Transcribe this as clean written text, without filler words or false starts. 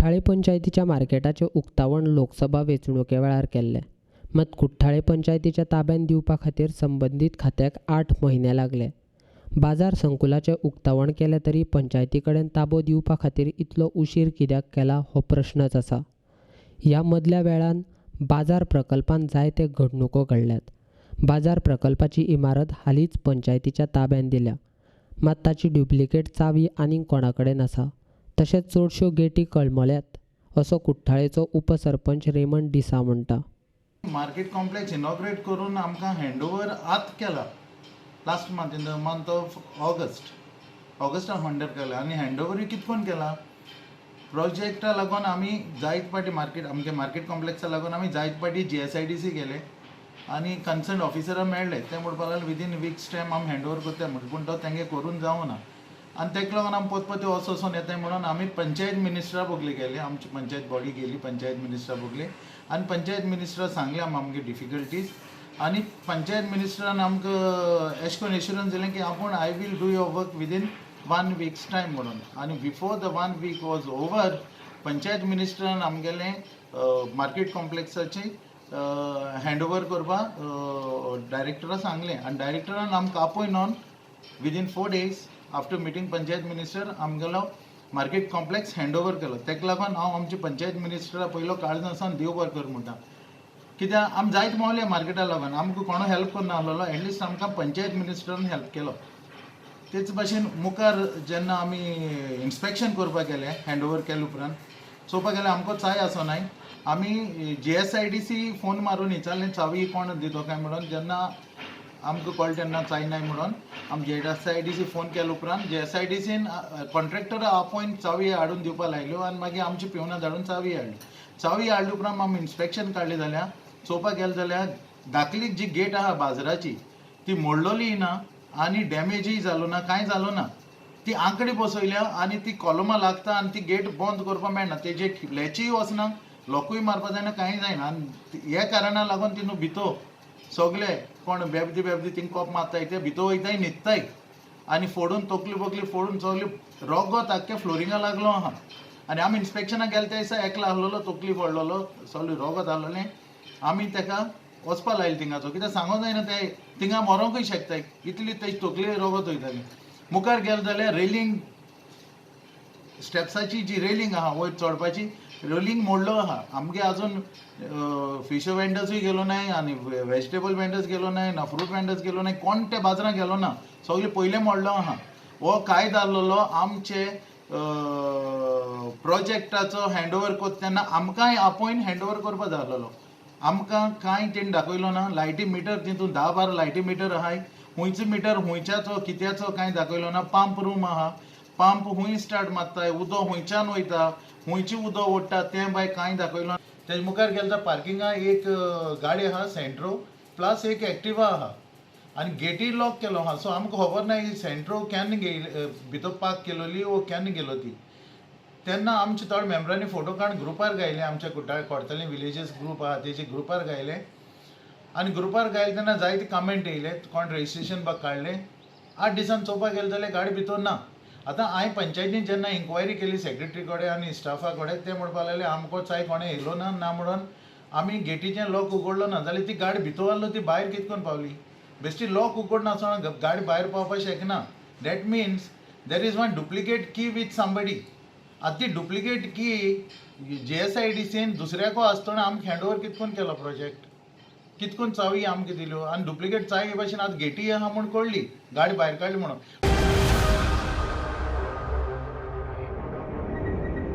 कुठ्ठाळे पंचायतीच्या मार्केटाचें उक्तावण लोकसभा वेंचणुके वेळार केल्लें. मात कुठ्ठाळे पंचायतीच्या ताब्यांत दिवपा खातीर संबंदीत खात्याक 8 म्हयने लागले. बाजार संकुलाचें उक्तावण केलें तरी पंचायती कडेन ताबो दिवपा खातीर इतलो उशीर कित्याक केला हो प्रश्नच आसा. ह्या मदल्या वेळान बाजार प्रकल्पान जायते घडणुको घडल्यात. बाजार प्रकल्पाची इमारत हालींच पंचायतीच्या ताब्यांत दिल्या, मात ताची डुप्लिकेट चावी आनीक कोणा कडेन आसा. तशेंच चडश्यो गेटी कळमल्यात असो कुठ्ठाळेचो उपसरपंच रेमंड डिसा म्हणटा. मार्केट कॉम्प्लेक्स इनॉग्रेट करून आमकां हँडओवर आत केला last month, in the month of August. Augustan handover केला आनी हँडओवरूय कितकोन केला, प्रोजेक्टा लागून आमी जायत पाटी मार्केट, आमगे मार्केट कॉम्प्लेक्सा लागून आमी जायत पाटी GSIDC गेले आनी कन्सर्न ऑफिसरा मेळ्ळे. ते म्हणपाक लागले विदीन वीक्स टायम आमी हँडओवर करता म्हणून, पूण तो तेंगे करून जावना आनी तेका लागून आमी पोत पोते वचोन वचोन येताय म्हणून आमी पंचायत मिनिस्टरा बगले गेले. आमची पंचायत बॉडी गेली पंचायत मिनिस्टरा बगले आनी पंचायत मिनिस्टरा सांगलें आमी आमगे डिफिकल्टीज आनी पंचायत मिनिस्टरान आमकां एशें करून एश्युरन्स दिलें की आपूण I will do your work within 1 weeks time म्हणून. आनी before the 1 week was over panchayat मिनिस्टरान आमगेलें मार्केट कॉम्प्लेक्साचें हँडओवर करपाक डायरेक्टरा सांगलें आनी डायरेक्टरान आमकां आपोवन on within 4 days after meeting panchayat minister आमगेलो मार्केट कॉम्प्लेक्स हँडओवर केलो. तेका लागून हांव आमचे पंचायत मिनिस्टरा पयलो काळजासान देव बरें कर म्हणटा, कित्याक आमी जायत पावले मार्केटा लागून आमकां कोणो हेल्प करना आसलेलो, एटलिस्ट आमकां पंचायत मिनिस्टरान हेल्प केलो. तेच भाशेन मुखार जेन्ना आमी इन्स्पेक्शन करपाक गेले हँडओवर केले उपरांत चोवपाक गेल्यार आमकां चाय आसनाय. आमी GSIDC phone मारून विचारलें चावी कोण दितो काय म्हणून, जेन्ना आमकां कळ्ळें तेन्ना चाय नाय म्हणून आमी GSIDC phone केले उपरांत GSIDCन कॉन्ट्रॅक्टरा आपोवन चावी हाडून दिवपाक लायल्यो आनी मागीर आमची पिवनां धाडून चावी हाडली. चावी हाडली उपरांत आमी इन्स्पेक्शन काडलें जाल्यार चोवपाक गेले जाल्यार दाखलीक जी गेट आहा बाजाराची ती मोडलोली ना आनी डॅमेजूय जालो ना, कांय जालो ना. ती आंकडी बसयल्या आनी ती कॉलमां लागता आनी ती गेट बंद करपाक मेळना, तेजे लॅचीय वचना, लॉकूय मारपाक जायना, कांय जायना. आनी ह्या कारणा लागून ती न्हू भितर सगळे कोण बेबदी बेबदी थिंग कोप मारताय, ते भितर वयताय न्हिदताय आनी फोडून तकली बकली फोडून सगळी रोगोत आख्खे फ्लोरिंगा लागलो आहा. आनी आमी इन्स्पेक्शनाक गेले त्या दिसा एकलो आहलोलो तकली फोडलेलो, सगळी रोगत आहलोलें. आमी तेका वचपा लायलें थिंगाचो, कित्याक सांगो जायना ते थिंगा मरोंकूय शकताय, इतली तेजी तकली रोगत वयताली. मुखार गेले जाल्यार रेलिंग स्टेप्साची जी रेलिंग आहा वयर चडपाची रेलिंग मोडलो आहा. आमगे अजून फिश वेंडर्सूय गेलो नाय आनी वेजिटेबल वेंडर्स गेलो नाय, ना फ्रूट वेंडर्स गेलो नाय, कोण ते बाजारांत गेलो ना, सगळे पयलें मोडलो आहा. हो कायदो आहलोलो आमचे प्रोजेक्टाचो हँडओवर करता तेन्ना आमकांय आपोवन हँडओवर करपा जाय आहलोलो. आमकां कांय तेणी दाखयलो ना. लायटी मिटर तितून 10-12 लायटी मिटर आहाय, हुंयचो मिटर हुंयच्याचो कित्याचो कांय दाखयलो ना. पंप रूम आहा, पंप हुंय स्टार्ट मारताय, उदक हुंयच्यान वयता, हुंयची उदक ओडटा तें बाय कांय दाखयलो ना. तेजे मुखार गेले जाल्यार पार्किंगा एक गाडी आहा सेंट्रो प्लस एक एक्टिवा आहा आनी गेटी लॉक केलो आहा. सो आमकां खबर ना ही सेंट्रो केन्ना गेली भितर पार्क केलोली वो केन्ना गेलो ती. तेन्ना आमचे थोडे मेंबरांनी फोटो काडून ग्रुपार घायले, आमच्या कुठ्ठाळे कोडतले विलेजीस ग्रूप आहा तेजे ग्रुपार घायले आनी ग्रुपार घायले तेन्ना जायते कमेंट येयले, कोण रजिस्ट्रेशन बाग काडलें. 8 दिसान चोवपाक गेले जाल्यार गाडी भितर ना. आतां हांवें पंचायतीन जेन्ना इन्क्वायरी केली सेक्रेटरी कडेन आनी स्टाफा कडेन, ते म्हणपाक लागले आमकां चाय कोणें येयलो ना, ना म्हणून आमी गेटीचें लॉक उगडलो ना. जाल्यार ती गाडी भितर आहलो ती भायर कितें करून पावली? बेश्टी लॉक उगडनासतना गाडी भायर पावपाक शकना. That means there is one duplicate key with somebody. आतां ती डुप्लिकेट की GSIDCन दुसऱ्याको आसतना आमकां हँडओवर कितें करून केलो प्रोजेक्ट, कितें करून चावी आमकां दिल्यो आनी डुप्लिकेट चावी भाशेन आतां गेटी आहा म्हूण कळ्ळी, गाडी भायर काडली म्हणून.